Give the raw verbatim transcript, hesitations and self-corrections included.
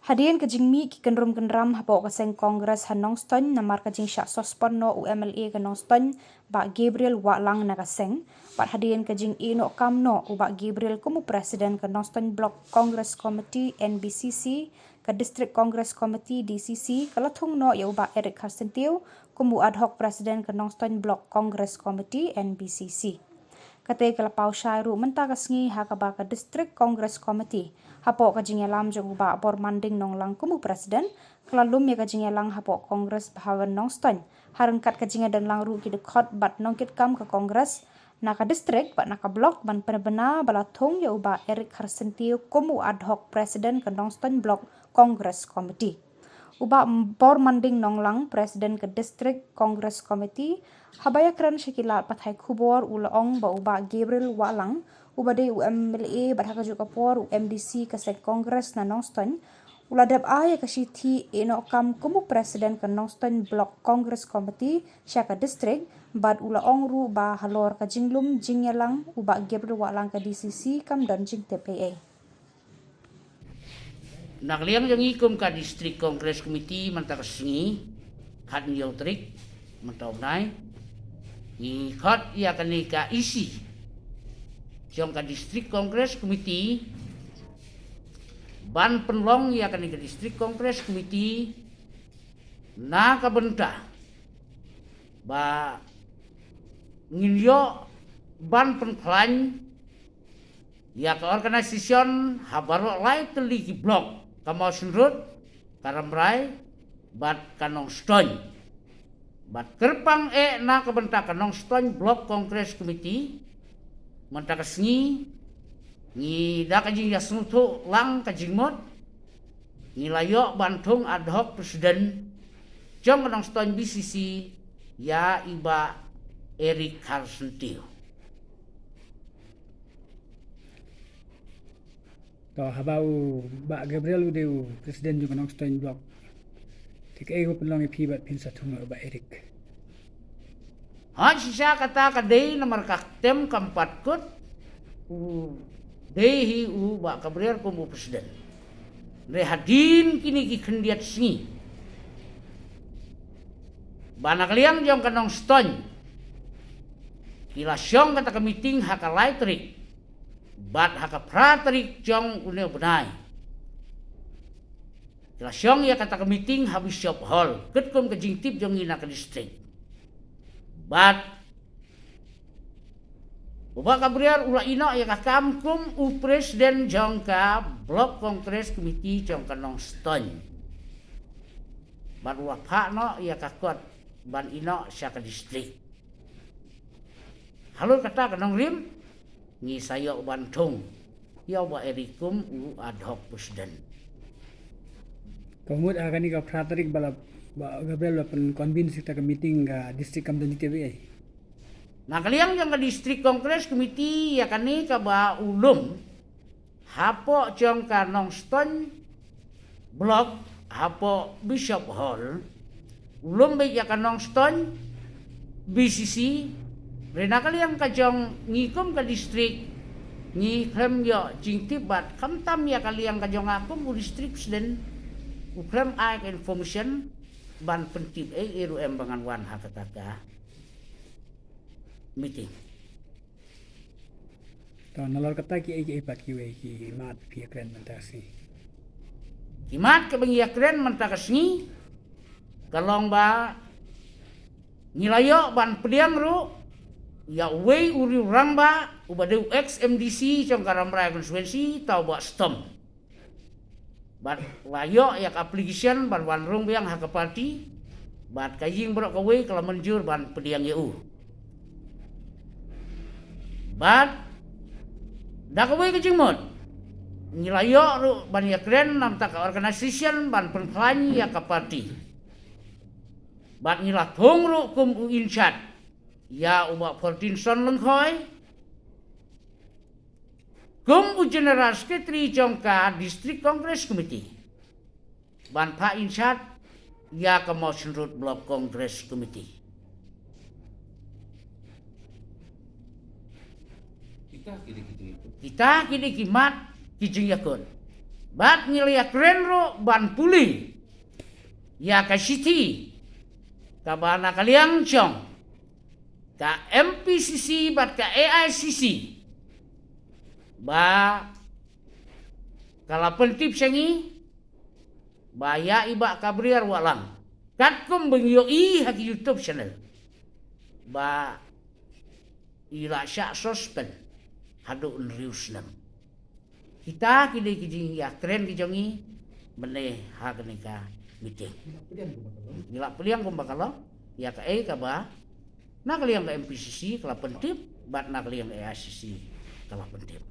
Hadien ka jingmih ki kynrum kynram hapoh ka seng Congress ha Nongstoiñ namar ka jingshah suspend noh u M L A ka Nongstoiñ, Bah Gabriel Wahlang na ka seng, bad hadien ka jingïehnoh kam noh u Bah Gabriel kum u President ka Nongstoiñ Block Congress Committee, N B C C, ka District Congress Committee, D C C, ka la thung noh ïa u Bah Eric Kharsyntiew kum u Ad Hoc President ka Nongstoiñ Block Congress Committee, N B C C. Kata ka la paw shai ruh mynta ka sngi ha kaba ka District Congress Committee, hapoh ka jingïalam jong u Bah Bormanding Nonglang kum u President, ka la lum ïa ka jingïalang hapoh Congress Bhawan Nongstoiñ, ha ryngkat ka jingïadonlang ruh ki dkhot bad nongkitkam ka Congress na ka district bad na ka block ban pynbna ba la thung ïa u Bah Eric Kharsyntiew kum u Ad Hoc President ka Nongstoiñ Block Congress Committee. U Bah Bormanding Nonglang, President ka District Congress Committee, haba ïakren sha ki lad pathai khubor u la ong ba u Bah Gabriel Wahlang, uba dei u M L A bad ha kajuh ka por u M D C ka seng Congress na Nongstoiñ, u la dep ai ïa ka shithi ïehnoh kam kum u President ka Nongstoiñ Block Congress Committee sha ka district, bad u la ong ruh ba halor ka jinglum jingïalang u Bah Gabriel Wahlang ka D C C kam don jingtip ei ei. Na ka liang jong ngi kum ka District Congress Committee mynta ka sngi, khathynñiew tarik mynta u bnai, ngi khot ïa kane ka E C jong ka District Congress Committee ban pynlong ïa kane ka District Congress Committee na ka bynta ba ngin ïoh ban pynkhlaiñ ïa ka organisation ha baroh lai tylli ki block, ka Mawshynrut, ka Rambrai bad ka Nongstoiñ. Bad kyrpang eh na ka bynta ka Nongstoiñ Block Congress Committee, mynta ka sngi ngi da ka jingïasngewthuh lang ka jingmut, ngi la ïoh ban thung Ad Hoc President jong ka Nongstoiñ B C C ïa i Bah Eric Kharsyntiew. To, haba u Bah Gabriel u dei u President jong ka Nongstoiñ Block, te kaei ba pynlong ïa phi bad phin sa thung ïa u Bah Eric? Ha shisha kata ka dei namar ka ktem kam pat kut, u dei hi u Bah Gabriel kum u President. Hynrei hadien kine ki khyndiat sngi, ba na ka liang jong ka Nongstoiñ ki la shong kata ka meeting ha ka lai tarik bad ha ka phra tarik jong une u bnai ki la shong ïa kata ka meeting ha Bishop Hall, katkum ka jingtip jong ngi na ka district. Bad u Bah Gabriel u la ïehnoh ïa ka kam kum u President jong ka Block Congress Committee jong ka Nongstoiñ. Bad u la phah noh ïa ka kot ban ïehnoh sha ka district. Halor kata ka nongrim, ngi sa ïoh ban thung ïa u Bah Eric kum u Ad Hoc President. Ka mut ha kane ka phra tarik ba la, Bah Gabriel la pyn-convene ïa kata ka meeting ka district kam don jingtip ei ei? Na ka liang jong ka District Congress Committee ïa kane kaba u lum hapoh jong ka Nongstoiñ Block hapoh Bishop Hall, u lum beit ïa ka Nongstoiñ B C C. Hynrei na ka liang ka jong ngi kum ka district, ngi khlem ïoh jingtip bad khamtam ïa ka liang ka jong nga kum u District President, u khlem ai ka information ban pyntip ei ei ruh em ba ngan wan ha kata ka meeting. To, nalor kata kiei kiei pat kiwei ki mat phi ïakren mynta ka sngi? Ki mat kiba ngi ïakren mynta ka sngi ka long ba ngi la ïoh ban pdiang ruh ïa uwei u riew rangbah uba dei u ex M D C jong ka Rambrai constituency, uta u Bah Stom. Bad la ïoh ïa ka application ban wan rung biang ha ka party, bad ka ïing baroh kawei ka la mynjur ban pdiang ïa u. Bad da kawei ka jingmut, ngi la ïoh ruh ban ïakren namar ka organisation ban pynkhlaiñ ïa ka party. Bad ngi la thung ruh kum u in charge ïa u Bah Fortinson Lyngkhoi kum u General Secretary jong ka District Congress Committee ban phah in charge ïa ka Mawshynrut Block Congress Committee. Kita ki dei ki jingïakut. Kita ki dei ki mat ki jingïakut. Bad ngi la ïakren ruh ban pule ïa ka shithi kaba na ka liang jong ka M P C C bad ka A I C C ba ka la pyntip sha ngi ba ïa i Bah Gabriel Wahlang, katkum ba ngi ïohi ha ki YouTube channel, ba i la shah suspend haduh hynriew snem. Kita ki dei ki jingïakren ki jong ngi mynne ha kane ka meeting. Ngi la pdiang kumba ka long ïa kaei kaba na ka liang ka M P C C ka la pyntip bad na ka liang A I C C ka la pyntip.